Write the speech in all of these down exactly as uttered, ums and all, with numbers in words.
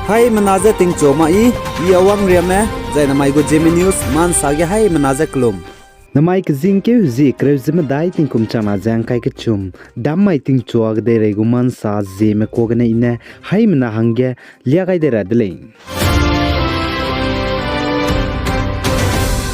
Haimena je tingchu ma i, i Awang Riame, zai namai gu Zeme News, mansa ge haimena je kelum. Namai kezingkeu zie kereu ze medai tingkum changna ze ngkai kechum, dam mai tingchua kedeirei gu mansa Zeme kua gene i ne haimena hangge lia gai dei ra de lei.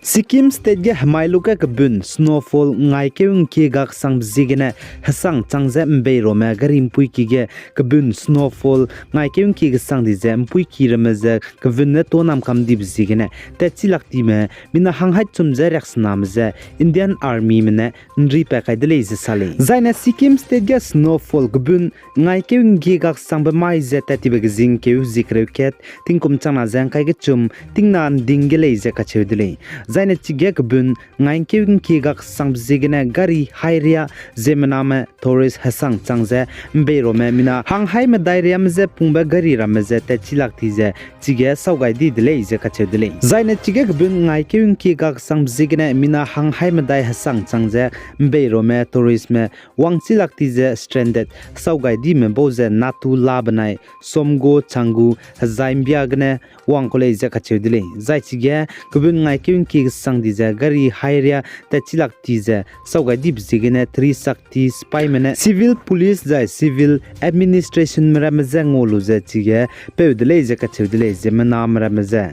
Sikkim State ge hemai lu ge kebun snowfall ngaikeu ngkie gaksangbe ziegene hesang chang ze mbeirume gari mpuiki ge kebun snowfall ngaikeu ngkie gesang di ze mpuiki ramme ze kevun ne tuâ nam kam dibe ziegene tatchi lak time mina hanghai chum ze riaksename ze Indian Armyme ne nri pat kai de lei ze sa lei. Zaine Sikkim State ge snowfall kebun ngaikeu ngkie gaksangbe mai ze tat tibe kezingkeu zie kereu kat tingkum changna ze ngkai kechum tingna nding ge lei ze kacheu de lei. Zaine chige kebun ngaikeu ngkie gaksangbe ziegene gari hairia ziemmename tourist hesang chang ze mbeirume mina hanghaimedai riame je pungbe gari ramme ze tatchi lak ti ze chige sau gai di de lei ze kacheu de lei. Zaine chige kebun ngaikeu ngkie gaksangbe ziegene mina hanghaimedai hesang chang ze mbeirume touristme wangchi lak ti ze stranded sau gai dime bau ze natu la benai Somgo Changgu hezai mbia gene wang ku lei ze kacheu de lei. Zai chige kebun ngaikeu ngkie gesang di ze gari hairia tatchi lak ti ze sau gai dibe ziegene three sakti sipaime ne civil police zai civil administrationme ramme je ngau lu ze chige peu de lei ze kacheu de lei ziemmename ramme je.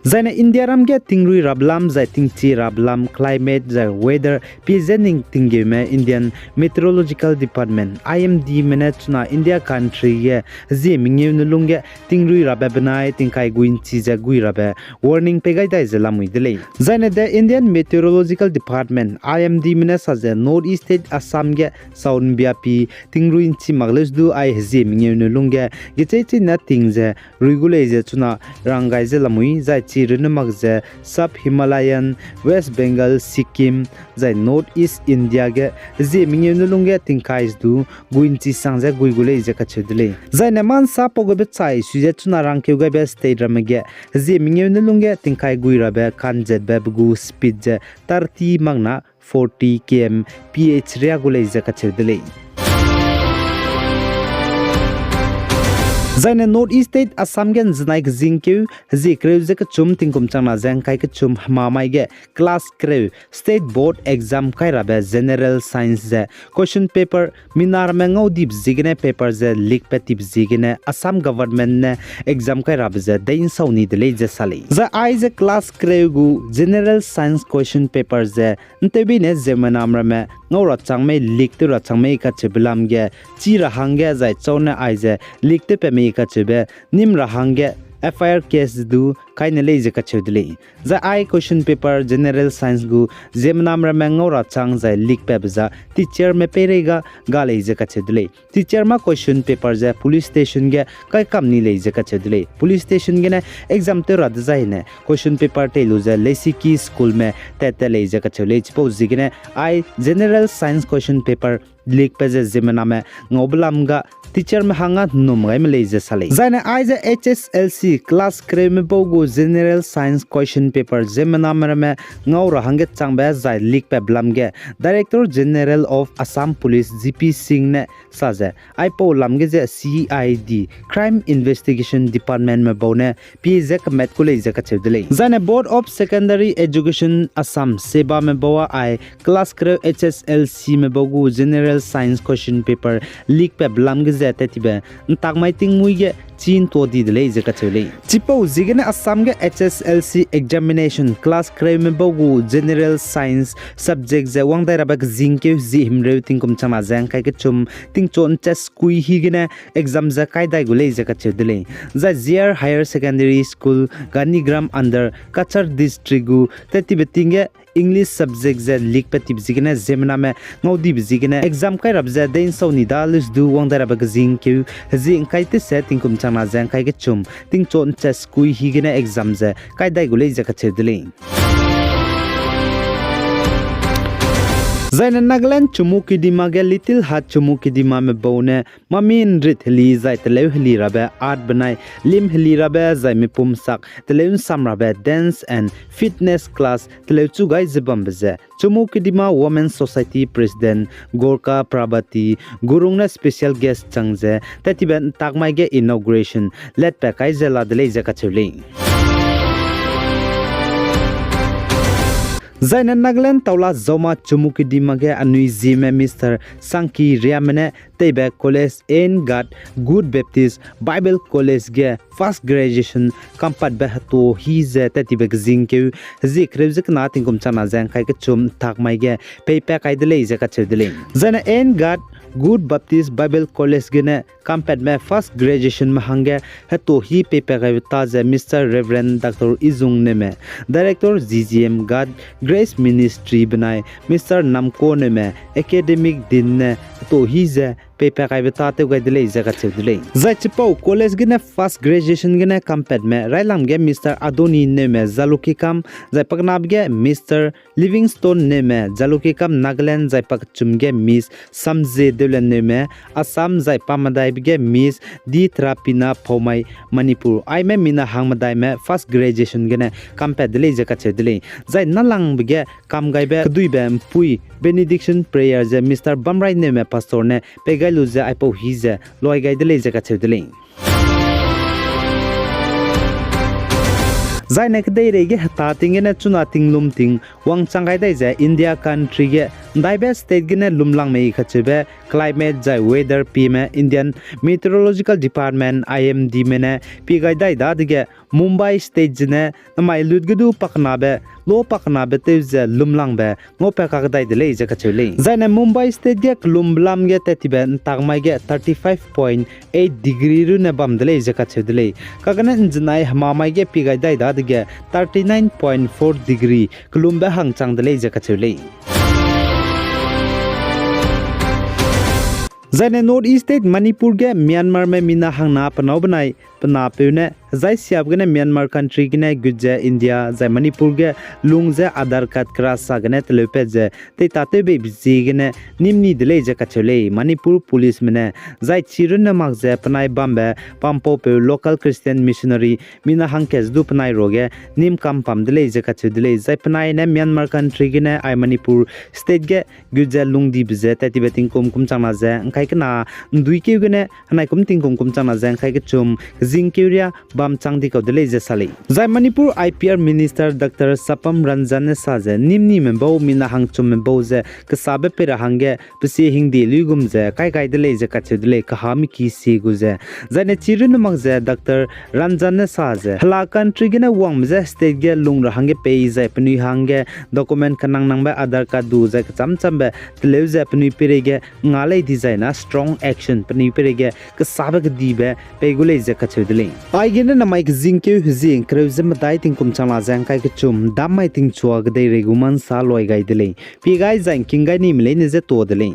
Zaine India ram ge tingrui rabe lam zai tingchie rabe lam climate zai weather pie ze ning tinggeume Indian Meteorological Department, I M Dme ne chuna India country ge hezie mengeu ne lungge tingrui rabe benai tingkai gui nchi ze gui rabe warning pei gai dai ze lamui de lei. Zaine de Indian Meteorological Department, I M Dme ne sa ze North East State Assam ge saun biapi tingrui nchi mak leus du ai hezie mengeu ne lungge gecheicheina ting ze rui gu lei ze chuna rang gai ze lamui zai chi runne mak ze Sub Himalayan, West Bengal, Sikkim, zai North East India ge hezie mengeu ne lungge tingkai du gui nchi sang ze gui gu lei ze kacheu de lei. Zaine mansa pau gaibe chai sui ze chuna rangkeu gaibe state ramme ge hezie mengeu ne lungge tingkai gui rabe kanzetbe be gu speed ze thirty makna forty km ph ria gu lei ze kacheu de lei. Zaine North East State Assam ge nzenai kezingkeu hezie kereu ze kechum tingkum changna ze ngkai kechum hemamai ge class kereu State Board exam kai rabe General Science ze question paper mina ramme ngau dibe ziegene paper ze leak pat tibe ziegene Assam government ne exam kai rabe ze dei nsau ni de lei ze sa lei. Zai aize class kereu gu General Science question paper ze nteubei ne ziemmename ramme ngau ra chang mei leak tew ra chang mei kacheube lam ge chi ra hangge zai chau ne aize leak tew pat mei kacheube nim ra hangge F I R case du kai ne lei ze kacheu de lei. Zai ai question paper General Science gu ziemmename ramme ngau ra chang zai leak patbe za teacherme peireige ga lei ze kacheu de lei. Teacher mâ question paper ze police station ge kai kam ni lei ze kacheu de lei. Police station gene exam tew ra dezai ne question paper tei lu ze leisiki schoolme tat tat lei ze kacheu lei. Chipau ziegene ai General Science question paper leak pat ze ziemmename ngaube lam ga teacherme hangge nnum gai me lei ze sa lei. Zaine aize H S L C class kereume bau gu General Science question paper ziemmename ramme ngau ra hangge changbe zai leak patbe lam ge Director General of Assam Police G P Singh ne sa ze aipau lam ge ze C I D, Crime Investigation Departmentme bau ne pie ze kemat ku lei ze kacheu de lei. Zaine Board of Secondary Education Assam, SEBAme bau a ai class kereu H S L Cme bau gu General Science question paper leak patbe lam ge ze tat tibe ntak mai tingmuî ge chi ntua di de lei ze kacheu lei. Chipau ziegene Assam ge H S L C examination class kereume bau gu General Science subject ze wang dai rabe kezingkeu zie himreu tingkum changna ze ngkai kechum tingchu nchat skui hi gene exam ze kai dai gu lei ze kacheu de lei. Zai Ziar Higher Secondary School, Ganigram under Cachar District gu tat tibe ting ge English subject ze leak pat tibe ziegene ziemmename ngau dibe ziegene exam kai rabe ze dei nsau ni da leus du wang dai rabe kezingkeu hezie ngkai tese tingkum changna ze ngkai kechum tingchu nchat skui hi gene exam ze kai dai gu lei ze kacheu de lei. Zaine Nagaland Chümoukedima ge Little Hat Chümoukedimame bau ne mami ’nrit heli zai teleu heli rabe art benai lim heli rabe zai mipum sak teleu ’nsam rabe dance and fitness class teleu chu gai ze bambe ze Chümoukedima Women Society President Gorka Prabhati Gurung ne special guest chang ze tattibe ’ntakmai ge inauguration letpat kai ze la de lei ze kacheu lei. Zaine Nagaland Taula Zauma Chümoukedima ge anui Zeme Mister Sangki Riame ne teibe college Ain Ghat Good Baptist Bible College ge first graduation kampatbe heto hi ze tattibe kezingkeu hezie kereu ze kena tingkum changna ze ’ngkai kechum ’ntakmai ge peipat kai de lei ze kacheu de lei. Zaine Ain Ghat Good Baptist Bible College gene kampatme first graduationme hangge heto hi peipat kaibe ta ze Mister Reverend Doctor Izung Neume, Director G G M Ghat Grace Ministry benai Mister Namko Neume, Academic Dean ne heto hi ze peipat kaibe tâtew gai de lei ze kacheu de lei. Zai chipau college gene first graduation gene kampatme railam ge Mister Adoni Neume Zalukikam, zai pakenabe ge Mister Livingstone Neume Zalukikam Nagaland, zai pakechum ge Miss Samze Deulen Neume Assam, zai pamedaibe ge Miss D Trapina Phaumai Manipur. Aime mina hangmedaime first graduation gene kampat de lei ze kacheu de lei. Zai nâlangbe ge kamgaibe keduibe ’mpui benediction prayer ze Mister Bamrai Neume Pastor ne pei gai lu ze aipau hi ze luai gai de lei ze kacheu de lei. Zaine kedeirei ge heta ting gene chuna tinglum ting wangchang gai dai ze India country ge ’ndaibe state gene lumlang mei kacheube climate zai weather pieme Indian Meteorological Department, I M Dme ne pie gai dai dadege Mumbai state zene namai lut ge du pakenabe, lo pakenabe tew ze lumlangbe ngaupat kakdai de lei ze kacheu lei. Zaine Mumbai state ge kelumbe lam ge tattibe ’ntakmai ge thirty five point eight degree runne bam de lei ze kacheu de lei. Kagene ’nzenai hemamai ge pie gai dai dadege thirty nine point four degree kelumbe hangchang de lei ze kacheu lei. Zaine North East State Manipur ge Myanmarme mina hangna penâu benai pe napeu ne hezai siabe gene Myanmar country gene gut ze India zai Manipur ge lung ze Aadhaar card kerasa gene teleupat ze teitatew beibe ziegene nîm ni de lei ze kacheu lei. Manipur policeme ne zai chi runne mak ze penai bambe pampaupeu local Christian missionary mina hangkat ze du penai ruage nîm kam pam de lei ze kacheu de lei. Zai penai ne Myanmar country gene ai Manipur state ge gut ze lungdibe ze tattibe tingkum kum changna ze ’ngkai kena ’nduikeu gene henai kum tingkum kum changna ze ’ngkai kechum kezingkeu riâ bam chang di kau de lei ze sa lei. Zai Manipur I P R Minister Doctor Sapam Ranjan ne sa ze nîm nime bau mina hangchumme bau ze kesabe pei ra hangge pesie hingde luigum ze kai gai de lei ze kacheu de lei, kaha miki sie gu ze. Zaine chi runne mak ze Doctor Ranjan ne sa ze hela country gene wangme je state ge lung ra hangge pei zai penui hangge document kenangnangbe Aadhaar card du zai kechâm châmbe teleu ze penui peireige nga lei dizai na strong action penui peireige kesabe kedibe pei gu lei ze kacheu de lei. Aigene namai kezingkeu hezie ’ngkereu ze medai tingkum changna ze ’ngkai kechum dam mai tingchua kedeirei gu mansa luai gai de lei. Pie gai zai ’ngking gai nime leine je tuâ de lei.